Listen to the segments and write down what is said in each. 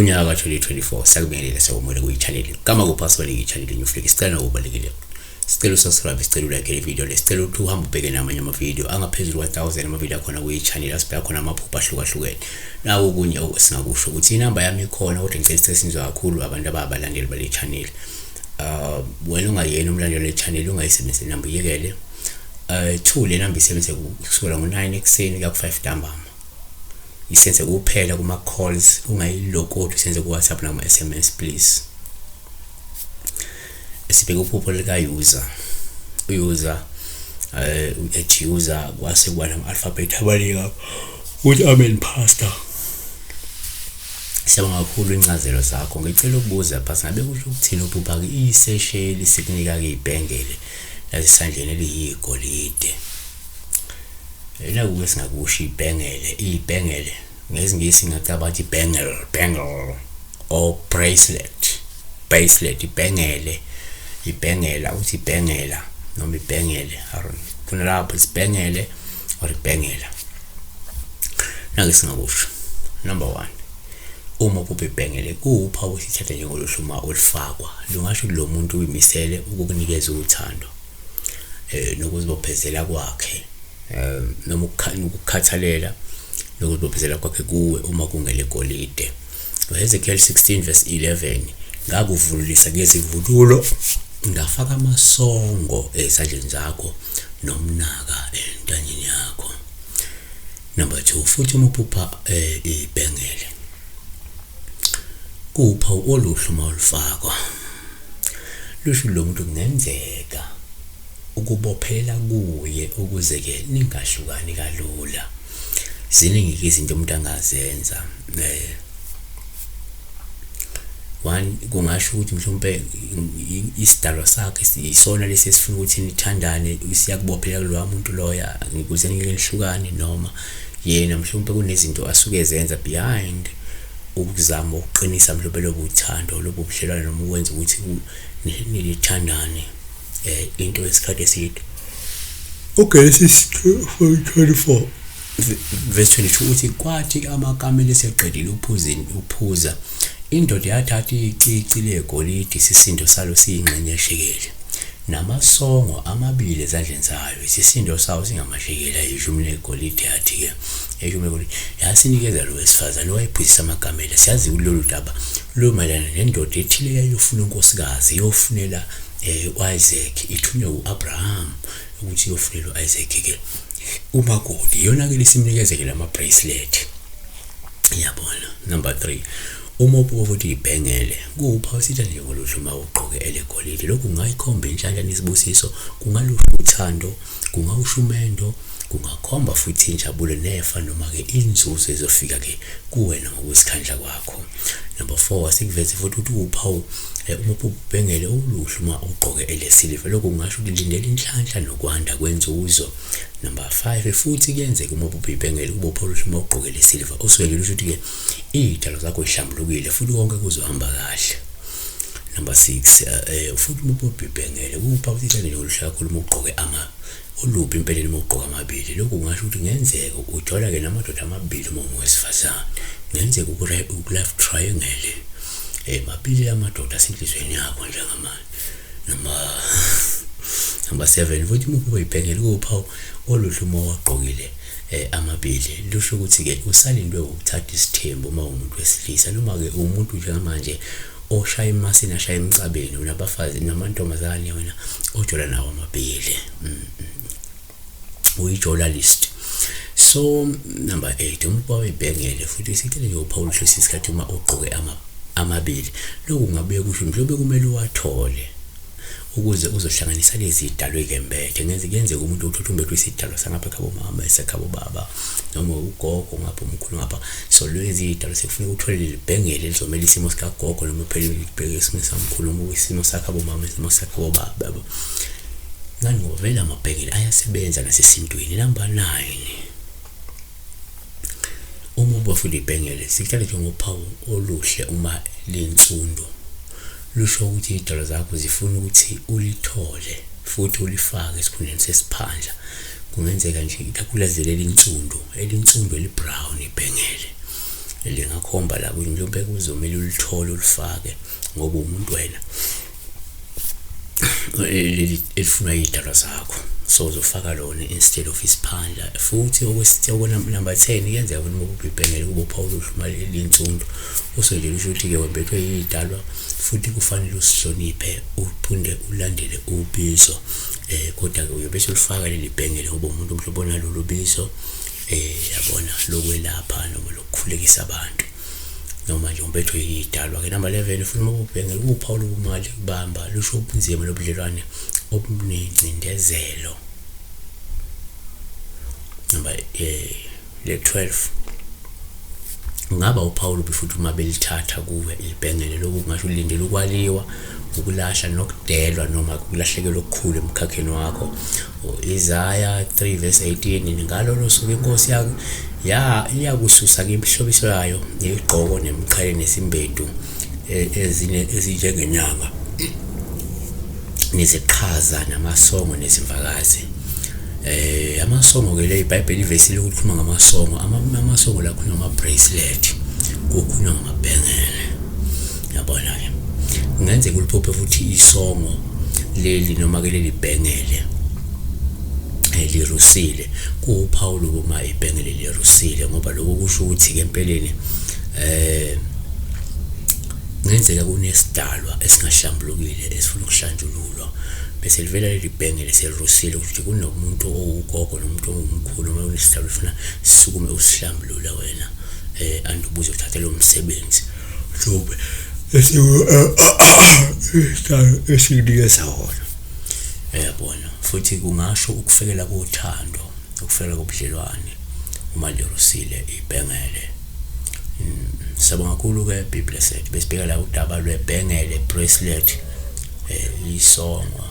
Unyaka ka-2024 siyakubingelela siyakwamukela kuyi-channel kaMakupasoli i-channel New Flick. Sicela nokubalekile, sicela usubscribe, sicela ulike le video le, sicela ukuthi uhambe ubheke namanye amavidiyo angaphezulu kwa-1000 amavidiyo akhona kuyi-channel asibheka khona amaphupho ahlukahlukene. Naku okunye esingakusho ukuthi inamba yami ikhona, kodwa ngicela isetshenziswe kakhulu abantu ababalandeli bale channel. Wena ungayena umlandeli wale channel, ungayisebenzisi inamba, uyekele. Two, le namba isebenze kusukela ngo-9 ekuseni kuya ku-5 ntambama. Isenze kuphela kuma-calls, ungayilokothi usenze ku-WhatsApp nakuma-SMS, please. Sibheke uphupho lika-user, user at user kwase kuba nama-alphabet abaningi apha uthi amen pastor. Siyabonga kakhulu incazelo zakho. Ngicela ukubuza pastor, ngabe kusho ukuthini uphupha-ke isesheli sikunika-ke ibhengele lasesandleni eliyigolide? Naku-ke singakusho ibhengele, ibhengele ngesiNgisi ngingacabanga ukuthi bangle, bangle or bracelet, bracelet, ibhengele, ibhengela, uthi ibhengela noma ibhengele, I don't know. Khona lapho isibhengele or ibhengela. Nake singakusho. Number 1, uma uphupha ibhengele kuwuphawu esithatha njengoluhlu uma olufakwa, lungasho ukuthi lo muntu uyimisele ukukunikeza uthando nokuzibophezela kwakhe, noma ukukhathalela nokuzibophezela kwakhe kuwe uma kungelegolide. UHezekiel 16 verse 11, ngakuvunulisa ngezivunulo, ngafaka amasongo ezandleni zakho nomnaka entanyeni yakho. Number 2, futhi uma uphupha ibhengele kuwuphawu oluhle uma ulufakwa, lusho lo muntu kungenzeka ukubophelela kuye ukuze-ke ningahlukani kalula. Ziningi-ke izinto umuntu angazenza. One, kungasho ukuthi mhlawumpe isidalwa sakhe isona lesi esifuna ukuthi nithandane, siyakubophelela kulowa muntu loya ukuze ningeke nihlukane, noma yena mhlawumpe kunezinto asuke ezenza behind ukuzama ukuqinisa mhlawumpe lobu uthando, lobu budlelwane, noma ukwenza ukuthi nithandane into yesikhathi eside. UGenesis 24 verse 22 uthi kwathi amakamela eseqedile uphuzini uphuza, indoda yathatha icici legolide, isisindo salo siyingxenye yeshekeli, namasongo amabili ezandleni zayo, isisindo sawo singamashekeli ayishumi legolide. Yathi-ke eshumi legolide yasinikeza lo wesifazane owayephuzisa amakamela. Siyazi kulolu daba lumayelana nendoda ethile eyayiyofuna unkosikazi, iyofunela u-Isaac, ithunywe u-Abraham ukuthi iyofunela u-Isaac-ke umakoti. Iyona-ke lesimnikeze-ke lama-bracelet, iyabona. Number 3, uma ubuka futhi ibhengele kuwuphawu sitha nje ngoluhle uma ugqoke elegolide. Lokhu kungayikhomba inhlanhla nesibusiso, kungalusho uthando, kungawusho umendo, kungakhomba futhi injabulo nefa noma-ke inzuzo ezofika-ke kuwena ngokuzikhandla kwakho. Number 4, asikuveze futhi ukuthi uwuphawu uma ubhengele oluhle uma ugqoke elesiliva. Lokhu kungasho ukuthi lindela inhlanhla nokwanda kwenzuzo. Number 5, futhi kuyenzeka uma uphupha ibhengele kube uphawu oluhle uma ugqoke elesiliva, osuke nje lusho ukuthi-ke iy'dalo zakho zihlambulukile futhi konke kuzohamba kahle. Number 6, futhi uma uphupha ibhengele kuwuphawu ukuthi oluhle kakhulu uma ugqoke olubi impeleni uma ugqoka amabili. Lokhu kungasho ukuthi kungenzeka ujola-ke namadoda amabili uma ungowesifazane, kungenzeka uku-love triangle, mabili amadoda asenhliziyweni yakho njengamanje. Number 7, futhi uma uphupha ibhengele kuwuphawu oluhle uma wagqokile amabili, lusho ukuthi-ke usalindwe ukuthatha isithembu uma uwumuntu wesilisa, noma-ke uwumuntu njengamanje oshaya emasini, ashaya emcabeni, unabafazi namantombazane wena ojola nawo amabili, uyijola list. So number 8, umuntu wayibhengele futhi sicela nje uphawu oluhle isikhathi uma ugqoke amabili. Lokhu kungabuye kusho mhlawumbe kumele uwathole ukuze uzohlanganisa lezi zidalo ey'kembethe. Kuyenzeka umuntu uthotha umbethe isidalo sangapha ekhabo mama, esekhabo baba, noma ugogo ngapha, umkhulu ngapha. So lezi zidalo sekufuneka uthole leli bhengele elizomela isimo sikagogo, noma uphele libheke isimo samkhulu, noma isimo sakhabo mama, isimo sakhabo baba, yabo. Ngani ngoba vele amabhengele ayasebenza nasesintwini. Number 9, uma uba futhi ibhengele sihlale njengophawu oluhle uma linsundu, lusho ukuthi iy'dalo zakho zifuna ukuthi ulithole futhi ulifake esikhundleni sesiphandla. Kungenzeka nje ikakhulukazi leli elinsundu, elinsundu eli-brown ibhengele. Lingakhomba la ukuthi mhlawumbe kuzomele ulithole ulifake ngoba umuntu wena elifunwa iy'dalwa zakho, so uzofaka lona instead of isiphandla. Futhi number 10 kuyenzeka ukuthi uma ubopha ibhengele kube uphawu oluhle uma linsundu, usuke nje lusho ukuthi-ke wembethwe iy'dalwa futhi kufanele usihloniphe uphinde ulandele ubizo. Kodwa-ke uyobe usulifaka leli bhengele ngoba umuntu mhlawumbe onalolu bizo, yabona, lokwelapha noma lokukhulekisa abantu noma nje umbethwe yidalwa-ke. Number 11, futhi uma ubhengele kuwuphawu lobumali kubamba, lusho ubunzima lobudlelwane obunencindezelo. Number le 12, kungaba uphawu olubi futhi uma belithatha kuwe ibhengele. Lokhu kungasho ulindele ukwaliwa, ukulahla nokudelwa noma ukulahlekelwa okukhulu emkhakheni wakho. Isaiah 3 verse 18, ngalolo suku inkosi yakho ya iyakususa imihlobiso yayo negqoko nemiqhele nesimbedu ezine ezinjengenyanga neziqhaza namasongo nezimvakazi. Amasongo ke le iBhayibheli ivesi lokukhuluma ngamasongo, amasongo la khuluma ngama bracelet, kukhulunywa ngamabhengele, yabona ke. Kungenzeka uliphuphe futhi isongo leli noma ke leli bhengele lirusile, kuwuphawu lokuba ibhengele lirusile, ngoba lokho kusho ukuthi ke empeleni kungenzeka kunesidalwa esingahlambulukile esifuna ukuhlanjululwa, bese livela leli bhengele selirusile ukuthi kunomuntu owugogo nomuntu ongumkhulu noma kunesidalwa efuna sisukume usihlambulule wena, andubuze uthathe lo msebenzi mhlawumbe esikunikeza wona, uyabona. Futhi kungasho ukufikela kothando, ukufikela kobudlelwane uma lirusile ibhengele. Siyabonga kakhulu-ke, be blessed. Besibheka la udaba lwebhengele, bracelet, isongo.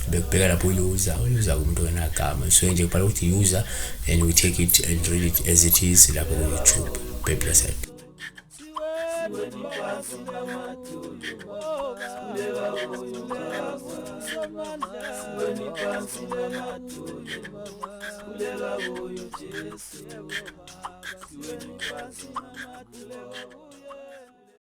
Bekubheka lapho user, user umuntu ongenagama, so nje kubhala ukuthi user and we take it and read it as it is lapho ku-YouTube. Be blessed. Siweni phansi namadolo.